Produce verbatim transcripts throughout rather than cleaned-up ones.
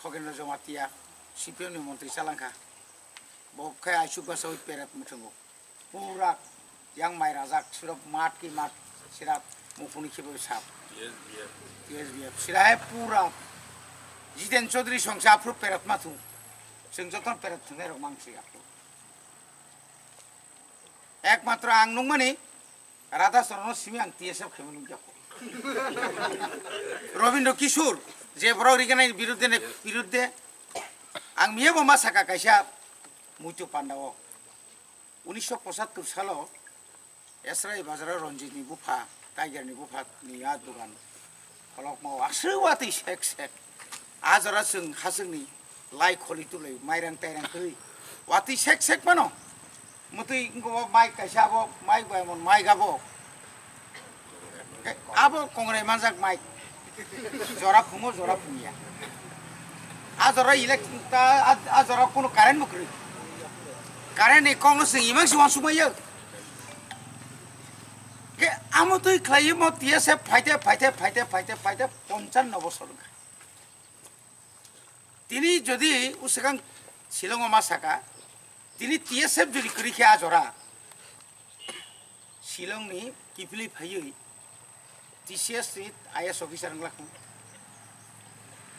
Khogeno Jamatia, C P M ni montri chalangkha. Bo khe aisuk basa oi peret muthungo. Pura yang mai rajak sirok mat ki mat sirak mukuni khibo sap. T S B F. T S B F. Sira hai pura Jiten Chaudhary songsa aphru peret mathu. Sing joton peret thunai rok mang si aphru. Ekmatro ang nungmani Radha Charan no simi ang T S F khaimani nukjakho. Robindra Kishore je borok riganai biruddhe ne biruddhe ang miyabo ma saka kaisa muitu panda o. Unisho pochattor salo Esrai bazaro Ranjit ni bupha, Tiger ni bupha ni a dugan. Kholokma o aswk watwi sek sek. A jora chwng hachwkni lai kholi tulai mairang tairang kwrwi. Watwi sek sek mano. Mwtwi wngkha bo mic kaisa abo, mic bai mon mic abo. Abo kongrai manjak mic. Jora phungo, jora phungya. A jora elect-, ta, a, a jora kuno current bo kwrwi. Current ni kok no chwng imang si wansukmaya. Ke amo twi khlai mo T S F phaite, phaite, phaite, phaite, phaite, ponchano bosor wngkha. Tini jodi uswkang Shillong o ma saka, tini T S F jodi kwrwi khe a jora, Shillong ni kiphilwi phaiwi T C S ni I A S officer wngla kho,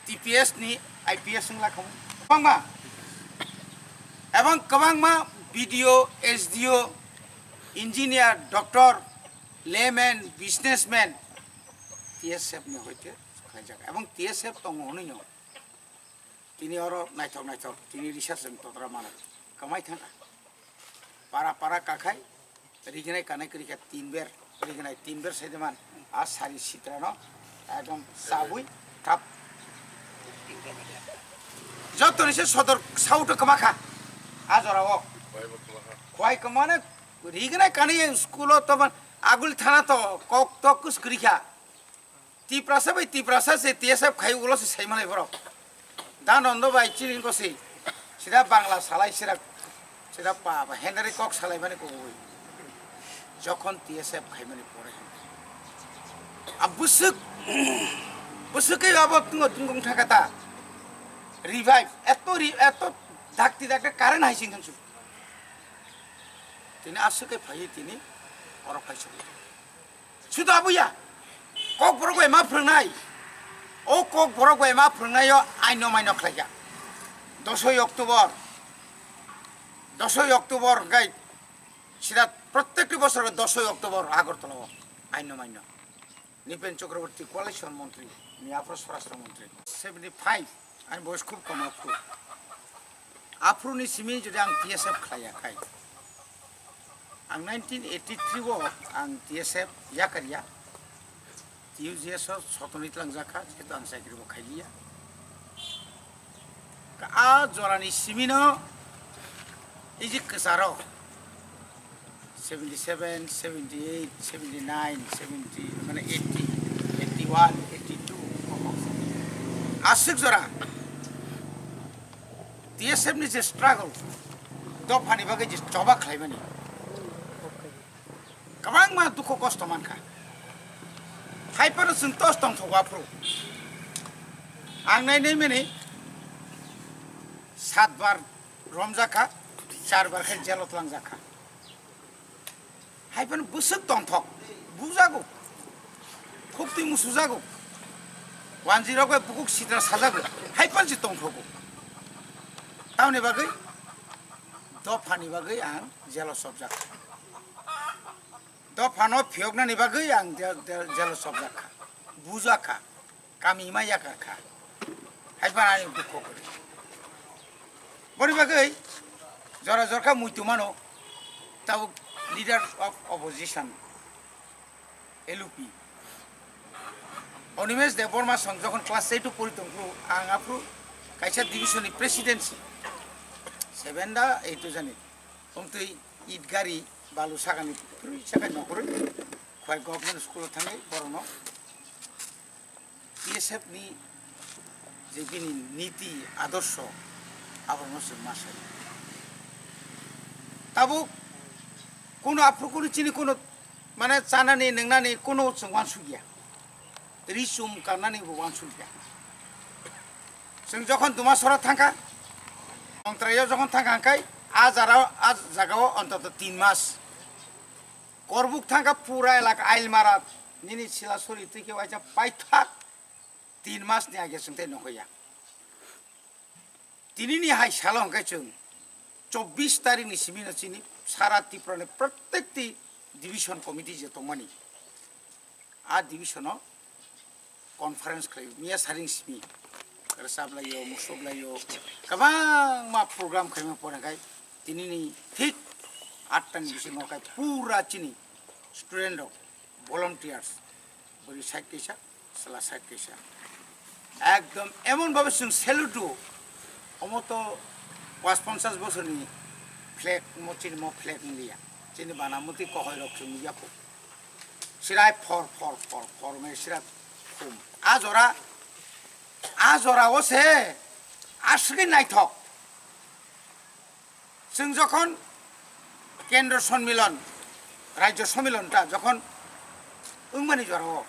T P S ni I P S wngla kho, kwbangma, ebong kwbangma B D O, S D O, engineer, doctor, layman, businessman, T S F ni hoite khlaijak, ebong T S F tongo hwnwi no. Tini oro naithok naithok, tini research wng todra mano. Kwmai thangkha. Para para kakhai, rignai kanai kwrwi kha tin ber, rignai tin ber sai de man. A sari sitra no, ekdom sabui, thap. Joto ni se sodor sauto kwma kha. A jora o. Khwai kwmano, rignai kanai school o to man, agul thana to, kok tok kus kwrwi kha. Tiprasa bai Tiprasa se T S F khai ulo se saimanai borok. Da nondo bai chini ko se. Sida Bangla salai sida, sida pa, pa Henry kok salai mani ko ui. Jokhon T S F khai mani pore. A busuk, busuk ke abo tungo tungong thakata. Revive. Eto ri-, eto dakti dakti current hai sing thangsu. Tini asuk ke phai tini oro phai suk. Sudo abuya, Kokborok bai ma phwrwngnai, o Kokborok bai ma phwrwngnaio aino maino khlaijak. Dosoi October, dosoi October hwnkhe sida prottekti bosor dosoi October Agartala o aino maino. Nipen Chakraborty coalition montri, ni aphro swarashtra montri. Seventy five, ani boyos khub kom aphru. Aphru ni simi jodi ang T S F khlaiya khai. Ang nineteen eighty three o ang T S F yakarya. T U G S o sotoni tlangjak kha, jehetu ang chakri bo khailiya. Ka a jorani simino iji kwcharo seventy seven, seventy eight, seventy nine, seventy, mane eighty, eighty one, eighty two. Aswk jora T S F ni je struggle, dophani bagwi je choba khlaimani, kwbangma dukhu kosto mankha. Haiphano chwng tos tongthogo aphuru. Ang nai nai mani sat bar romjakha, char bar khe jelo twlangjakha. Haiphano bwswk tongthok, bujago, khuktwi musujago, wanjirok bai bukuk sitra sajago, haiphano se tongthogo. Tamoni bagwi dophani bagwi ang jelo chopjak. Dophano phiyoknani bagwi ang je-, je-, jelo chopjak kha, bujak kha. Kami ma yakar kha. Haiphano ani dukho kwrwi. Boni bagwi jora jorkha muitu mano, tabuk leader of opposition, L U P. Animesh Debbarma song jokhon class eight o pori tongphuru, ang aphuru kaisa division ni presidency, seven da eight o jani. Omtwi it gari balu sakani phuru sakai nokhorwi, khwai government school o thangwi borokno T S F ni je bini niti adorsho, abono chwng ma sai. Tabuk kuno aphuru kuno chini kuno mane chanani nwngnani kuno chwng uansukya. Ri chum karnani bo uansukya. Chwng jokhon Dumasora thangkha, Mongtraio jokhon thangkha hwnkhe a jara-, a jagao ontoto tin mas. Korbuk thangkha pura elaka Ailmara, nini Silasori twi khe waisa paithak tin mas ni age chwng tei nokhoya. Tinini hai salo hwnkhe chwng chobbish tarikh ni simi no chini sara Tripura ni prottekti division committee je tongmani, a division o conference khlai miya saring simi rwchap laio, musuk laio, kwbangma program khlaima pore khai tinini thik atta ni bisingo khai pura chini student rok, volunteers, bwrwi side kaisa, chwla side kaisa, ekdom emon bhabe chwng salute rwo, omo to pas ponchas bosorni flag, omo chini mo flag wngya, chini bana motwi kohoi rok chwng nukya kho. Sirai phor phor phor phor wngwi sirai khum. A jora, a jora o se aswkhe naithok. Chwng jokhon kendro sonmilon, rajyo sonmilon ta jokhon wngmani jora o,